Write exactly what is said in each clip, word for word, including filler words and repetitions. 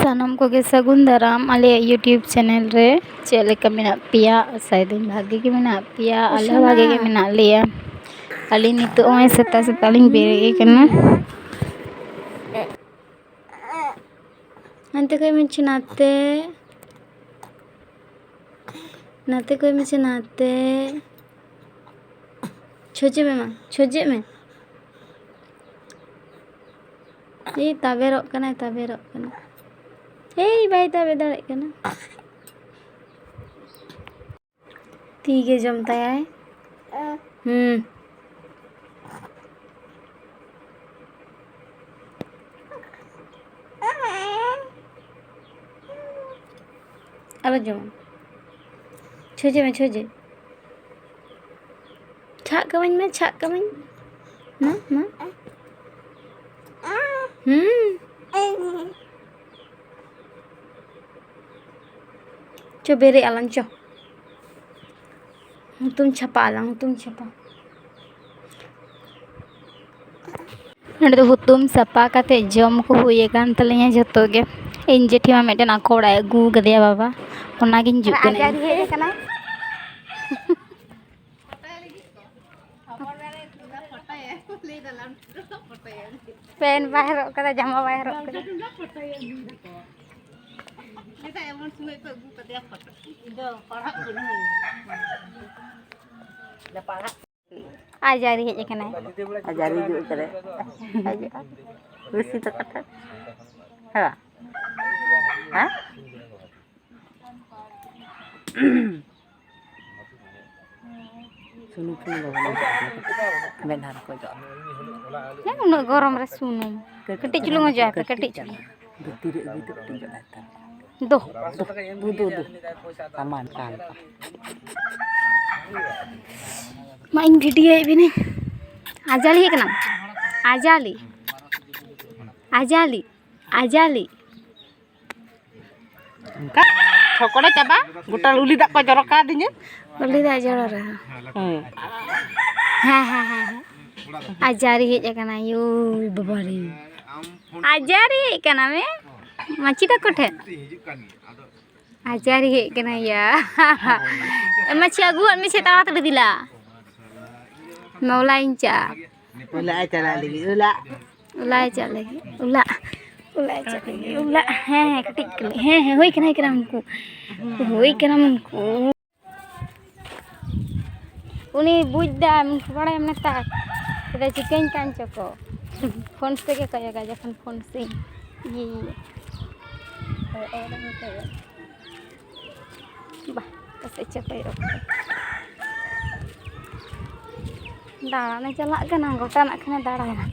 ᱥᱟᱱᱟᱢ ᱠᱚᱜᱮ ᱥᱟᱹᱜᱩᱱ ᱫᱟᱨᱟᱢ ᱟᱞᱮᱭᱟᱜ YouTube channel ᱨᱮ᱾ ᱪᱮᱫ ᱞᱮᱠᱟ ᱢᱮᱱᱟᱜ ᱯᱮᱭᱟ? ᱟᱥᱟᱭᱮᱫᱟᱹᱧ ᱵᱷᱟᱜᱮ ᱜᱮ ᱢᱮᱱᱟᱜ ᱯᱮᱭᱟ, ᱟᱞᱮ ᱦᱚᱸ ᱵᱷᱟᱜᱮ ᱜᱮ ᱢᱮᱱᱟᱜ ᱞᱮᱭᱟ᱾ ᱟᱞᱮ ᱱᱤᱛᱚᱜ ᱱᱚᱜᱼᱚᱭ ᱥᱮᱛᱟᱜ ᱥᱮᱛᱟᱜ ᱞᱤᱧ ᱵᱮᱨᱮᱫ ᱟᱠᱟᱱᱟ᱾ ᱦᱟᱱᱛᱮ ᱠᱷᱚᱡ ᱢᱮ ᱪᱷᱚ, ᱱᱟᱛᱮ᱾ ᱱᱟᱛᱮ ᱠᱷᱚᱡ ᱢᱮ ᱪᱷᱚ, ᱱᱟᱛᱮ᱾ ᱪᱷᱚᱡᱮ ᱢᱮ ᱢᱟ, ᱪᱷᱚᱡᱮ ᱢᱮ᱾ ᱮᱭ ᱛᱟᱵᱮᱨᱚᱜ ᱠᱟᱱᱟᱭ, ᱛᱟᱵᱮᱨᱚᱜ ᱠᱟᱱᱟᱭ᱾ ᱮᱭ ᱵᱟᱭ ᱛᱟᱵᱮᱨ ᱫᱟᱲᱮᱜ ᱠᱟᱱᱟ᱾ ᱛᱤ ᱜᱮ ᱡᱚᱢ ᱛᱟᱭᱟᱭ᱾ ᱦᱩᱸ᱾ ᱟᱞᱚ ᱡᱚᱢ᱾ ᱪᱷᱚᱡᱮ ᱢᱮ, ᱪᱷᱚᱡᱮ᱾ ᱪᱷᱟᱜ ᱠᱟᱹᱢᱟᱹᱧ ᱢᱮ, ᱪᱷᱟᱜ ᱠᱟᱹᱢᱟᱹᱧ᱾ ᱢᱟ, ᱢᱟ᱾ ᱦᱩᱸ᱾ ᱪᱚ, ᱵᱮᱨᱮᱫ ᱟᱞᱟᱝ, ᱪᱚ᱾ ᱦᱩᱛᱩᱢ ᱪᱷᱟᱯᱟ ᱟᱞᱟᱝ, ᱦᱩᱛᱩᱢ ᱪᱷᱟᱯᱟ᱾ ᱱᱚᱸᱰᱮ ᱫᱚ ᱦᱩᱛᱩᱢ ᱥᱟᱯᱟ ᱠᱟᱛᱮ ᱡᱚᱢ ᱠᱚ ᱦᱩᱭ ᱟᱠᱟᱱ ᱛᱟᱞᱤᱧᱟ ᱡᱷᱚᱛᱚ ᱜᱮ᱾ ᱤᱧ ᱡᱮᱴᱷᱤ ᱢᱟ ᱢᱤᱫᱴᱮᱱ ᱟᱠᱚ ᱚᱲᱟᱜ ᱮ ᱟᱹᱜᱩ ᱟᱠᱟᱫᱮᱭᱟ ᱵᱟᱵᱟ, ᱚᱱᱟᱜᱤᱧ ᱡᱩᱛ ᱠᱟᱱᱟ᱾ ᱟᱡᱟᱨᱤ ᱦᱮᱡ ᱟᱠᱟᱱᱟᱭ᱾ ᱯᱮᱱ ᱵᱟᱭ ᱦᱚᱨᱚᱜ ᱠᱟᱫᱟ, ᱡᱟᱢᱟ ᱵᱟᱭ ᱦᱚᱨᱚᱜ ᱠᱟᱫᱟ᱾ ᱟᱡᱟᱨᱤ ᱦᱮᱡ ᱟᱠᱟᱱᱟᱭ᱾ ᱟᱡᱟᱨᱤ ᱦᱤᱡᱩᱜ ᱠᱟᱱᱟᱭ᱾ ᱦᱤᱡᱩᱜᱼᱟ᱾ ᱵᱮᱥᱤ ᱫᱚ ᱠᱟᱛᱷᱟ᱾ ᱦᱮᱸ᱾ ᱦᱮᱸ? ᱥᱩᱱᱩᱢ ᱯᱷᱩᱱᱩᱢ ᱵᱟᱵᱚᱱ ᱚᱡᱚᱜ ᱟᱠᱚᱣᱟ᱾ ᱢᱮᱫᱦᱟ ᱨᱮᱠᱚ ᱚᱡᱚᱜ ᱟᱠᱚᱣᱟ᱾ ᱦᱮᱸ, ᱩᱱᱟᱹᱜ ᱜᱚᱨᱚᱢ ᱨᱮ ᱥᱩᱱᱩᱢ᱾ ᱠᱟᱹᱴᱤᱡ ᱪᱩᱞᱩᱝ ᱚᱡᱚᱜ ᱟᱯᱮ, ᱠᱟᱹᱴᱤᱡ ᱪᱩᱞᱩᱝ᱾ ᱞᱩᱛᱤ ᱨᱮ ᱤᱫᱤ ᱫᱚ ᱠᱟᱹᱴᱤᱡ ᱚᱡᱚᱜ ᱟᱭ ᱛᱟᱢ᱾ ᱫᱚ᱾ ᱫᱚ, ᱫᱚ, ᱫᱚ, ᱫᱚ᱾ ᱥᱟᱢᱟᱱ ᱠᱟᱱ᱾ ᱢᱟ, ᱤᱧ ᱵᱷᱤᱰᱤᱭᱳᱭᱮᱫ ᱵᱤᱱᱟᱹᱧ᱾ ᱟᱡᱟᱞᱤ ᱦᱮᱡ ᱠᱟᱱᱟᱢ? ᱟᱡᱟᱞᱤ᱾ ᱟᱡᱟᱞᱤ᱾ ᱟᱡᱟᱞᱤ᱾ ᱚᱱᱠᱟ ᱪᱷᱚᱠᱚᱲᱮ ᱪᱟᱵᱟ, ᱜᱚᱴᱟ ᱩᱞᱤ ᱫᱟᱜ ᱠᱚ ᱡᱚᱨᱚ ᱠᱟᱣᱫᱤᱧᱟ᱾ ᱩᱞᱤ ᱫᱟᱜ ᱡᱚᱨᱚ ᱨᱮ᱾ ᱦᱮᱸ᱾ ᱦᱮᱸ, ᱦᱮᱸ, ᱦᱮᱸ, ᱦᱮᱸ᱾ ᱟᱡᱟᱨᱤ ᱦᱮᱡ ᱟᱠᱟᱱᱟ, ᱭᱳᱭ ᱵᱟᱵᱟ ᱨᱮ᱾ ᱟᱡᱟᱨᱤ ᱦᱮᱡ ᱠᱟᱱᱟ ᱢᱮ? ᱢᱟᱹᱪᱤ ᱛᱟᱠᱚ ᱴᱷᱮᱱ? ᱟᱪᱟᱨ ᱦᱮᱡ ᱠᱟᱱᱟ ᱭᱟ᱾ ᱢᱟᱹᱪᱤ ᱟᱹᱜᱩᱣᱟᱜ ᱢᱮ ᱥᱮ ᱛᱟᱲᱟᱛᱟᱲᱤ ᱫᱮᱞᱟ᱾ ᱢᱚᱞᱟᱧ ᱪᱟᱜᱼᱟ᱾ ᱚᱞᱟᱜ ᱮ ᱪᱟᱞᱟᱜ ᱞᱟᱹᱜᱤᱫ, ᱚᱞᱟᱜ᱾ ᱚᱞᱟᱜ ᱮ ᱪᱟᱞᱟᱜ ᱞᱟᱹᱜᱤᱫ, ᱚᱞᱟᱜ᱾ ᱚᱞᱟᱜ ᱮ ᱪᱟᱞᱟᱜ ᱞᱟᱹᱜᱤᱫ, ᱚᱞᱟᱜ᱾ ᱦᱮᱸ, ᱦᱮᱸ, ᱠᱟᱹᱴᱤᱡ ᱠᱟᱹᱴᱤᱡ᱾ ᱦᱮᱸ, ᱦᱮᱸ, ᱦᱩᱭ ᱠᱟᱱᱟ, ᱦᱩᱭ ᱠᱟᱱᱟ ᱩᱱᱠᱩ᱾ ᱦᱩᱭ ᱠᱟᱱᱟ ᱩᱱᱠᱩ᱾ ᱩᱱᱤ ᱵᱩᱡᱽ ᱫᱟ, ᱵᱟᱲᱟᱭᱟᱢ ᱱᱮᱛᱟᱨ᱾ ᱪᱮᱫᱟᱜ ᱪᱤᱠᱟᱹᱧ ᱠᱟᱱ ᱪᱚ ᱠᱚ᱾ ᱯᱷᱳᱱ ᱛᱮᱜᱮ ᱠᱚᱭᱚᱜᱟ ᱡᱚᱠᱷᱚᱱ ᱯᱷᱳᱱ ᱥᱮ ᱤᱭᱟᱹᱭᱟ᱾ ᱵᱟ, ᱯᱟᱥᱮᱡ ᱪᱚ ᱠᱚᱭᱚᱜ ᱠᱟᱱᱟ᱾ ᱫᱟᱬᱟᱱᱮ ᱪᱟᱞᱟᱜ ᱠᱟᱱᱟ, ᱜᱚᱴᱟ ᱱᱟᱜ ᱠᱷᱟᱱᱮ ᱫᱟᱬᱟᱭᱟ᱾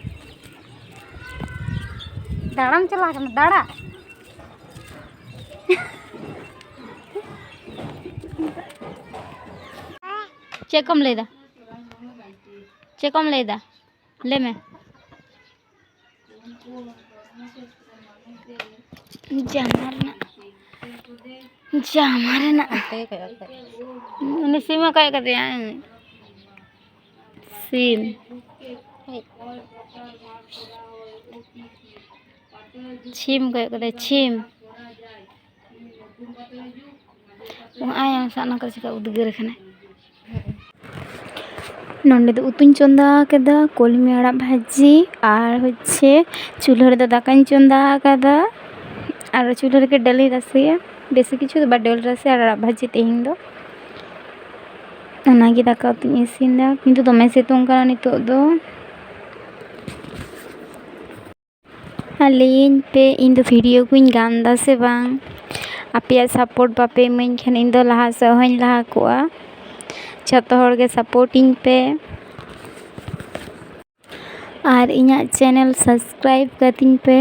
ᱫᱟᱬᱟᱱ ᱪᱟᱞᱟᱜ ᱠᱟᱱᱟ, ᱫᱟᱬᱟ᱾ ᱪᱮᱫ ᱠᱚᱢ ᱞᱟᱹᱭᱫᱟ? ᱪᱮᱫ ᱠᱚᱢ ᱞᱟᱹᱭᱫᱟ? ᱞᱟᱹᱭ ᱢᱮ᱾ ᱡᱟᱢᱟ ᱨᱮᱱᱟᱜ, ᱡᱟᱢᱟ ᱨᱮᱱᱟᱜ᱾ ᱩᱱᱤ ᱥᱤᱢ ᱦᱚᱸ ᱠᱚᱭᱚᱜ ᱠᱟᱫᱮᱭᱟ᱾ ᱥᱤᱢ᱾ ᱥᱤᱢ ᱠᱚᱭᱚᱜ ᱠᱟᱫᱟᱭ, ᱥᱤᱢ᱾ ᱟᱭᱟᱝ ᱥᱟᱜ ᱚᱱᱟ ᱠᱚᱨᱮ ᱪᱮᱠᱟ ᱩᱫᱽᱜᱟᱹᱨ ᱠᱟᱱᱟᱭ᱾ ᱱᱚᱸᱰᱮ ᱫᱚ ᱩᱛᱩᱧ ᱪᱚᱸᱫᱟ ᱟᱠᱟᱫᱟ, ᱠᱚᱞᱢᱤ ᱟᱲᱟᱜ ᱵᱷᱟᱹᱡᱤ, ᱟᱨ ᱦᱚᱪᱪᱷᱮ ᱪᱩᱞᱦᱟᱹ ᱨᱮᱫᱚ ᱫᱟᱠᱟᱧ ᱪᱚᱸᱫᱟ ᱟᱠᱟᱫᱟ᱾ ᱟᱨ ᱪᱩᱞᱦᱟᱹ ᱨᱮᱜᱮ ᱰᱟᱹᱞᱤᱧ ᱨᱟᱥᱮᱭᱟ, ᱵᱮᱥᱤ ᱠᱤᱪᱷᱩ ᱫᱚ ᱵᱟᱝ, ᱰᱟᱹᱞ ᱨᱟᱥᱮ ᱟᱨ ᱟᱲᱟᱜ ᱵᱷᱟᱹᱡᱤ ᱛᱮᱦᱮᱧ ᱫᱚ᱾ ᱚᱱᱟᱜᱮ ᱫᱟᱠᱟ ᱩᱛᱩᱧ ᱤᱥᱤᱱ ᱮᱫᱟ, ᱠᱤᱱᱛᱩ ᱫᱚᱢᱮ ᱥᱤᱛᱩᱝ ᱠᱟᱱᱟ ᱱᱤᱛᱚᱜ ᱫᱚ᱾ ᱟᱨ ᱞᱟᱹᱭᱟᱹᱧ ᱯᱮ, ᱤᱧ ᱫᱚ ᱵᱷᱤᱰᱤᱭᱳ ᱠᱚᱧ ᱜᱟᱱ ᱮᱫᱟ ᱥᱮ ᱵᱟᱝ? ᱟᱯᱮᱭᱟᱜ ᱥᱟᱯᱳᱨᱴ ᱵᱟᱯᱮ ᱤᱢᱟᱹᱧ ᱠᱷᱟᱱ ᱤᱧ ᱫᱚ ᱞᱟᱦᱟ ᱥᱮᱫ ᱦᱚᱸᱧ ᱞᱟᱦᱟ ᱠᱚᱜᱼᱟ᱾ ᱡᱷᱚᱛᱚ ᱦᱚᱲ ᱜᱮ ᱥᱟᱯᱳᱨᱴ ᱤᱧ ᱯᱮ ᱟᱨ ᱤᱧᱟᱹᱜ ᱪᱮᱱᱮᱞ ᱥᱟᱵᱥᱠᱨᱟᱭᱤᱵᱽ ᱠᱟᱹᱛᱤᱧ ᱯᱮ᱾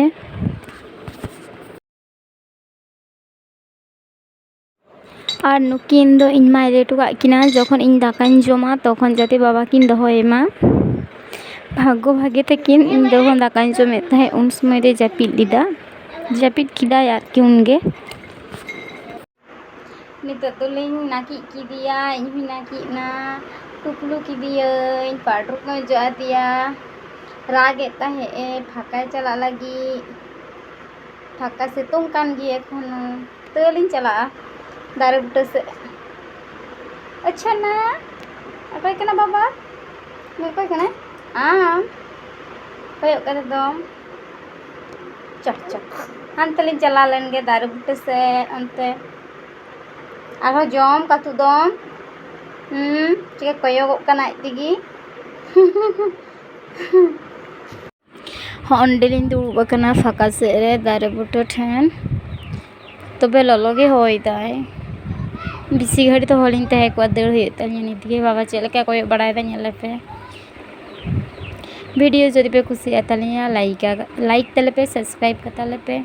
ᱟᱨ ᱱᱩᱠᱤᱱ ᱫᱚ ᱤᱧ ᱢᱟᱭ ᱞᱟᱹᱭ ᱦᱚᱴᱚ ᱠᱟᱜ ᱠᱤᱱᱟ, ᱡᱚᱠᱷᱚᱱ ᱤᱧ ᱫᱟᱠᱟᱧ ᱡᱚᱢᱟ, ᱛᱚᱠᱷᱚᱱ ᱡᱟᱛᱮ ᱵᱟᱵᱟ ᱠᱤᱱ ᱫᱚᱦᱚᱭᱮ ᱢᱟ᱾ ᱵᱷᱟᱜᱽᱜᱚ ᱵᱷᱟᱜᱮ ᱛᱟᱹᱠᱤᱱ, ᱤᱧ ᱡᱚᱠᱷᱚᱱ ᱫᱟᱠᱟᱧ ᱡᱚᱢᱮᱫ ᱛᱟᱦᱮᱸᱫ, ᱩᱱ ᱥᱚᱢᱚᱭ ᱨᱮ ᱡᱟᱹᱯᱤᱫ ᱞᱮᱫᱟ, ᱡᱟᱹᱯᱤᱫ ᱠᱮᱫᱟᱭ ᱟᱨᱠᱤ ᱩᱱᱜᱮ᱾ ᱱᱤᱛᱚᱜ ᱫᱚᱞᱤᱧ ᱱᱟᱹᱠᱤᱡ ᱠᱮᱫᱮᱭᱟ, ᱤᱧ ᱦᱚᱸᱧ ᱱᱟᱹᱠᱤᱡ ᱮᱱᱟ, ᱴᱩᱯᱞᱩ ᱠᱮᱫᱮᱭᱟᱹᱧ, powder ᱠᱚᱧ ᱚᱡᱚᱜ ᱟᱫᱮᱭᱟ, ᱨᱟᱜ ᱮᱫ ᱛᱟᱦᱮᱸᱫ ᱮ ᱯᱷᱟᱸᱠᱟᱭ ᱪᱟᱞᱟᱜ ᱞᱟᱹᱜᱤᱫ᱾ ᱯᱷᱟᱸᱠᱟ ᱥᱤᱛᱩᱝ ᱠᱟᱱ ᱜᱮᱭᱟ ᱮᱠᱷᱚᱱᱳ᱾ ᱛᱟᱹᱣ ᱞᱤᱧ ᱪᱟᱞᱟᱜᱼᱟ ᱫᱟᱨᱮ ᱵᱩᱴᱟᱹ ᱥᱮᱫ᱾ ᱟᱪᱪᱷᱟ ᱱᱟ, ᱚᱠᱚᱭ ᱠᱟᱱᱟ ᱵᱟᱵᱟ? ᱱᱩᱭ ᱚᱠᱚᱭ ᱠᱟᱱᱟᱭ? ᱟᱢ ᱠᱚᱭᱚᱜ ᱠᱟᱛᱮ ᱫᱚᱢ᱾ ᱪᱚ, ᱪᱚ, ᱦᱟᱱᱛᱮ ᱞᱤᱧ ᱪᱟᱞᱟᱣ ᱞᱮᱱ ᱜᱮ ᱫᱟᱨᱮ ᱵᱩᱴᱟᱹ ᱥᱮᱫ, ᱚᱱᱛᱮ᱾ ᱟᱨᱦᱚᱸ ᱡᱚᱢ ᱠᱟᱹᱴᱩᱵ ᱫᱚᱢ᱾ ᱦᱩᱸ, ᱪᱤᱠᱟᱹ ᱠᱚᱭᱚᱜᱚᱜ ᱠᱟᱱᱟ ᱟᱡ ᱛᱮᱜᱮ᱾ ᱦᱚᱸ, ᱚᱸᱰᱮ ᱞᱤᱧ ᱫᱩᱲᱩᱵ ᱟᱠᱟᱱᱟ ᱯᱷᱟᱸᱠᱟ ᱥᱮᱫ ᱨᱮ ᱫᱟᱨᱮ ᱵᱩᱴᱟᱹ ᱴᱷᱮᱱ᱾ ᱛᱚᱵᱮ ᱞᱚᱞᱚ ᱜᱮ ᱦᱚᱭ ᱫᱟᱭ᱾ ᱵᱮᱥᱤ ᱜᱷᱟᱹᱲᱤ ᱫᱚ ᱦᱚᱞᱤᱧ ᱛᱟᱦᱮᱸ ᱠᱚᱜᱼᱟ, ᱫᱟᱹᱲ ᱦᱩᱭᱩᱜ ᱛᱟᱹᱞᱤᱧᱟ ᱱᱤᱛ ᱜᱮ᱾ ᱵᱟᱵᱟ ᱪᱮᱫ ᱞᱮᱠᱟ ᱠᱚᱭᱚᱜ ᱵᱟᱲᱟᱭᱮᱫᱟ, ᱧᱮᱞ ᱞᱮᱯᱮ᱾ ᱵᱷᱤᱰᱤᱭᱳ ᱡᱩᱫᱤ ᱯᱮ ᱠᱩᱥᱤᱭᱟᱜ ᱛᱟᱹᱞᱤᱧᱟ, ᱞᱟᱭᱤᱠᱟ, ᱞᱟᱭᱤᱠ ᱛᱟᱞᱮ ᱯᱮ, ᱥᱟᱵᱥᱠᱨᱟᱭᱤᱵ ᱠᱟᱛᱟᱞᱮ ᱯᱮ᱾